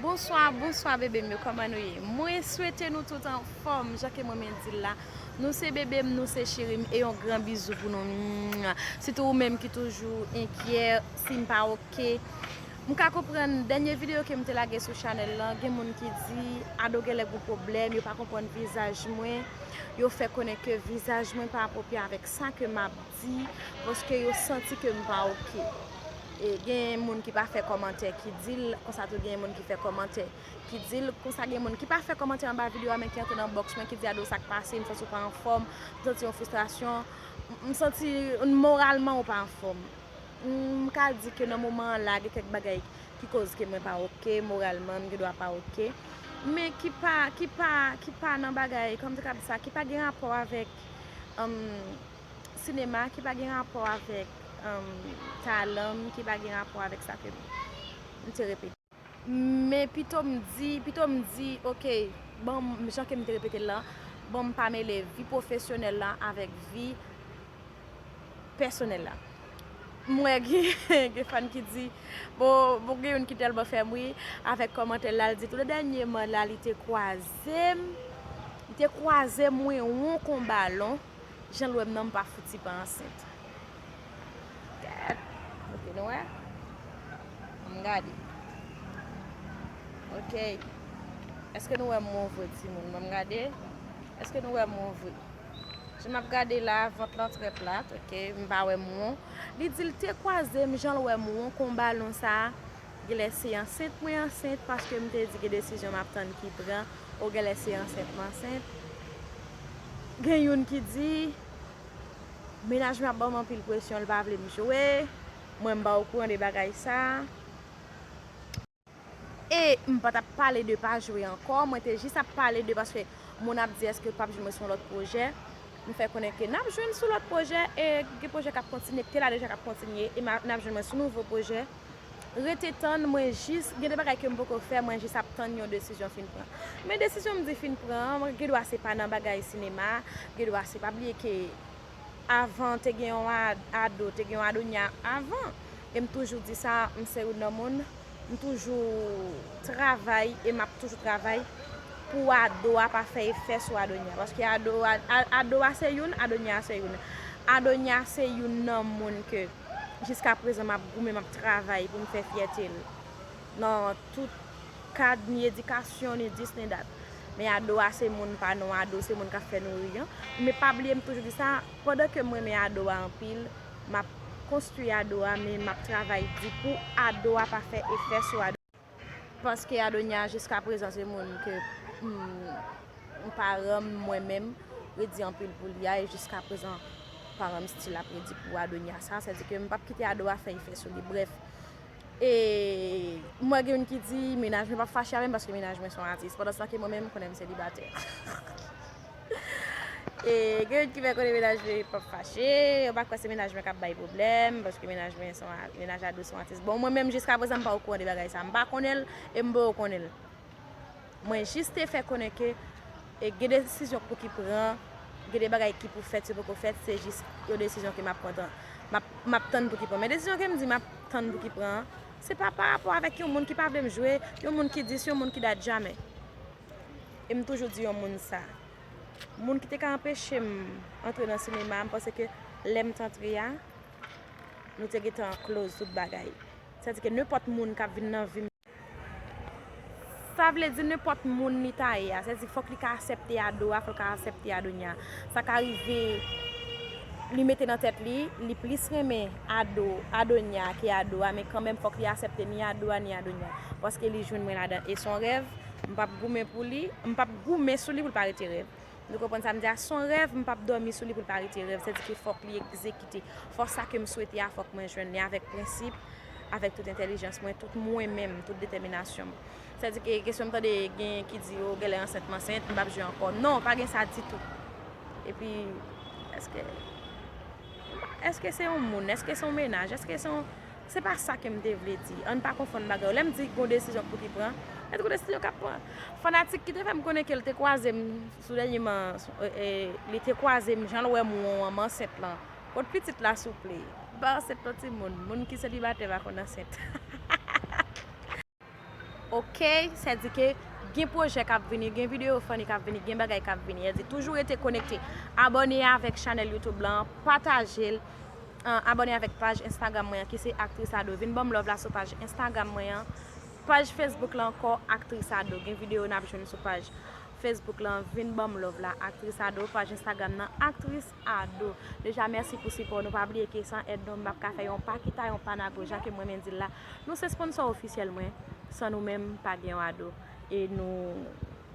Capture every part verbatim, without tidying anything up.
Bonswa, bonswa bebe m yo, kòman nou ye? Mwen swete nou tout anfòm, jan ke mwen menm di l la. Nou se bebe m, nou se cheri m, e yon gran bizou pou nou. Mwah. Sitou ou menm ki toujou enkyè si m pa oke. M ka konprann dènye videyo ke m te lage sou chanèl lan, gen moun ki di Ado genlè gon pwoblèm, yo pa konprann vizaj mwen, yo fè konnen ke vizaj mwen pa apwopriye avèk sa ke m ap di, paske yo santi ke m pa oke. E gen moun ki pa fè kòmantè ki di l, konsa tou gen moun ki fè kòmantè ki di l, konsa gen moun ki pa fè kòmantè anba videyo a, men ki antre nan bòks mwen, ki di Ado sa k pase, m santi w pa anfòm, m santi yon fristrasyon, m, m santi moralman ou pa anfòm. M ka di ke nan moman an la, gen kèk bagay ki koz ke mwen pa oke, moralman, m gen dwa pa oke. Men ki pa, ki pa, ki pa nan bagay, kòman m te ka di sa, ki pa gen rapò avèk, um, sinema, ki pa gen rapò avèk, um, talan m, ki pa gen rapò avèk sa ke m te repete. Men pito m di, pito m di, oke, bon, jan ke m te repete l lan, bon, m pa mele vi pwofesyonèl la avèk vi pèsonèl la. M wè gen, gen fan ki di, bon, bon, gen youn ki tèlman fè m ri avèk kòmantè l la, l di tou dènyèman la, li te kwaze m, li te kwaze m, mwen won kon balon, jan l wè m nan, m pa fouti pa ansent. Gad. Ok, nou wè? Ban m gade. Ok. Èske nou wè m won vre, timoun? Ban m gade. Èske nou wè m won vre? Jan m ap gade la, vant lan trè plat, ok, m pa wè m won. Li di l te kwaze m, jan l wè m won kon balon sa a. Genlè se ansent mwen ansent, paske m te di gen desizyon m ap tann ki pran, ou genlè se ansent m ansent. Gen youn ki di, mennaj mwen ap ban m anpil presyon, l pa vle m jwe. Mwen, m pa okouran de bagay sa a. E m pa t ap pale de pa jwe ankò, mwen te jis ap pale de, paske moun ap di èske l p ap jwenn mwen sou yon lòt pwojè. M fè konnen ke n ap jwenn sou lòt pwojè, e gen pwojè k ap kontinye, k te la deja k ap kontinye, e m a, n ap jwenn mwen sou nouvo pwojè. Rete tann, mwen jis, gen de bagay ke m poko fè, mwen jis ap tann yon desizyon fin pran. Men desizyon m di fin pran an, gen dwa se pa nan bagay sinema, gen dwa se, pa bliye ke avan te gen yon a-, Ado, te gen yon Adonia avan. E m toujou di sa, m se youn nan moun, m toujou travay e m ap toujou travay pou Ado a pa fè efè sou Adonia. Paske Ado a, a, Ado a se youn, Adonia a se youn. Adonia se youn nan moun ke jiska prezan m ap goumen, m ap travay pou m fè fyète l. Nan tout kad, ni edikasyon, ni dis, ni dat. Men Ado a se moun pa nou, Ado se moun k ap fè nou ri an. Men pa bliye, m toujou di sa, pandan ke m renmen Ado a anpil, m ap konstwi Ado a, men m ap travay di pou Ado a pa fè efè sou Ado. Paske Adonia jiska prezan se moun ke, mm, paran m, mwen menm, redi anpil pou li a, e jiska prezan paran m still ap redi pou Adonia sa, sèdi ke m p ap kite Ado a fè efè sou li. Brèf, e m wè gen youn ki di mennaj mwen p ap fache avè m paske mennaj mwen se yon atis. Pandan se tan ke mwen menm, m konnen m selibatè. E gen youn ki fè konnen mennaj mwen p ap fache, yo pa kwè se mennaj mwen k ap bay pwoblèm, paske mennaj mwen se yon a-, mennaj Ado se yon atis. Bon, mwen menm, jiska prezan, m pa okouran de bagay sa. M pa konnen l, e m poko konnen l. Mwen jis te fè konnen ke, e, gen desizyon pou ki pran, gen de bagay ki pou fèt, yo poko fèt, se jis yon desizyon ke m ap pran tan, m ap, m ap tann pou ki pran. Men desizyon ke m di m ap tann pou ki pran an, se pa pa rapò avèk yon moun ki pa vle m jwe, yon moun ki dis, yon moun ki dat, jamè. E m toujou di yon moun sa. Moun ki te ka anpeche m antre nan sinema a, m panse ke lè m t antre a, nou te gentan close tout bagay. Sèdi ke nenpòt moun k ap vin nan vi m, sa vle di nenpòt moun li ta ye a, sèdi fòk li ka aksepte Ado a, fòk li ka aksepte Adonia. Sa ka rive li mete nan tèt li, li plis renmen Ado, Adonia ke Ado a, men kanmenm fòk li aksepte ni Ado a, ni Adonia. Paske li jwenn mwen ladan, e se yon rèv, m p ap goumen pou li, m p ap goumen sou li pou l pa rete rèv. Nou konprann sa m di a, se yon rèv, m p ap dòmi sou li pou l pa rete rèv. Sèdi ke fòk li egzekite. Fòk sa ke m swete a, fòk mwen jwenn li avèk prensip, avèk tout entèlijans mwen, tout mwen menm, tout detèminasyon m. Sèdi ke kesyon m tande gen ki di, o, genlè ansent m ansent, m p ap jwe ankò. Non, pa gen sa ditou. Epi, èske, èske se yon moun? Èske se yon mennaj? Èske se yon Se pa sa ke m te vle di. Ann pa konfonn bagay yo. Lè m di gon desizyon pou ki pran, se gon desizyon k ap pran. Fanatik ki te fè m konnen ke l te kwaze m sou dènyeman, sou, e, e, li te kwaze m, jan l wè m won an, m ansent lan. Kot pitit la, souple? M pa ansent non, timoun. Moun ki selibatè pa konn ansent. Ok, sèdi ke gen pwojè k ap vini, gen videyo funny k ap vini, gen bagay k ap vini. Sèdi toujou rete konekte. Abòne avèk chanèl YouTube lan, pataje l. An, abòne avèk paj Instagram mwen an ki se Aktris Ado. Vin ban m love la sou paj Instagram mwen an. Paj Facebook la ankò, Aktris Ado. Gen videyo n ap jwenn sou paj Facebook la. Vin ban m love la, Aktris Ado. Paj Instagram nan, Aktris Ado. Deja, mèsi pou sipò nou. Pa bliye ke san èd nou, m p ap ka fè yon pa kita, yon pa nago, jan ke mwen menm di l la. Nou se sponsò ofisyèl mwen. San nou menm, pa gen yon ado. E nou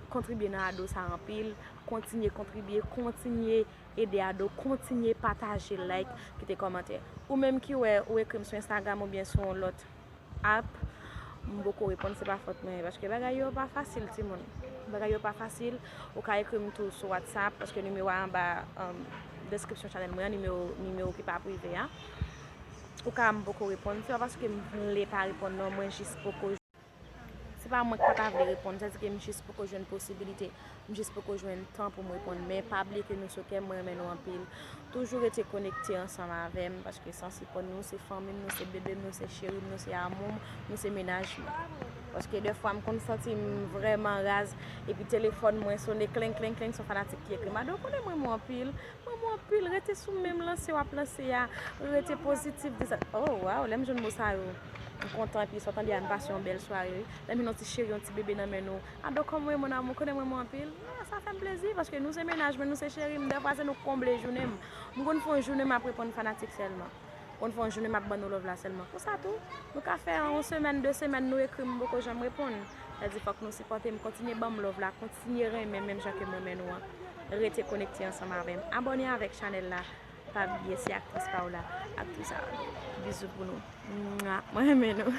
kontribye nan ado sa anpil. Kontinye kontribye, kontinye ede ado, kontinye pataje, like, kite kòmantè. Ou menm ki wè, ou ekri m sou Instagram oubyen sou yon lòt app, m poko reponn, se pa fòt mwen, paske bagay yo pa fasil, timoun. Bagay yo pa fasil. Ou ka ekri m tou sou WhatsApp, paske nimewo a anba, um, description channel mwen an, nimewo, nimewo ki pa prive a. Ou ka, m poko reponn, se pa paske m vle pa reponn non, mwen jis poko, se pa mwen ki pa ta vle reponn, sèdi ke m jis poko jwenn posibilite, m jis poko jwenn tan pou m reponn. Men pa bliye ke nou sou kè m, mwen renmen nou anpil. Toujou rete konekte ansanm avè m, paske san sipò nou, se fanmi m, nou se bebe m, nou se cheri m, nou se amou m, nou se mennaj mwen. Paske dèfwa m konn santi m vrèman raz, epi telefòn mwen sone, kleng, kleng, kleng, se yon fanatik ki ekri m. Ado, konnen mwen renmen w anpil. Mwen, mwen anpil, rete sou menm lanse w ap lanse a, rete pozitif, di sa. Oh, waw, lè m jwenn mo sa yo, m kontan, epi sa w tande a, m pase yon bèl sware, wi. Lè m jwenn yon ti cheri, yon ti bebe nan men nou. Ado, kòman w ye, mon amour, konnen mwen, mwen anpil. Ah, sa fè m plezi, paske nou se mennaj mwen, nou se cheri m, dèfwa se nou k konble jounen m. M konn fè yon jounen m ap reponn fanatik sèlman. Konn fè yon jounen m ap ban nou love la sèlman. Konsa tou, nou ka fè yon semèn, de semèn, nou ekri m, m poko janm reponn. Sa di fòk nou sipòte m, kontinye ban m love la, kontinye renmen menm jan ke m renmen nou an. Rete konekte ansanm avè m. Abòne avèk chanèl la. Pa bliye, se aktris pa w la. Aktris a. Bizou pou nou. Mwa. Mwen renmen nou.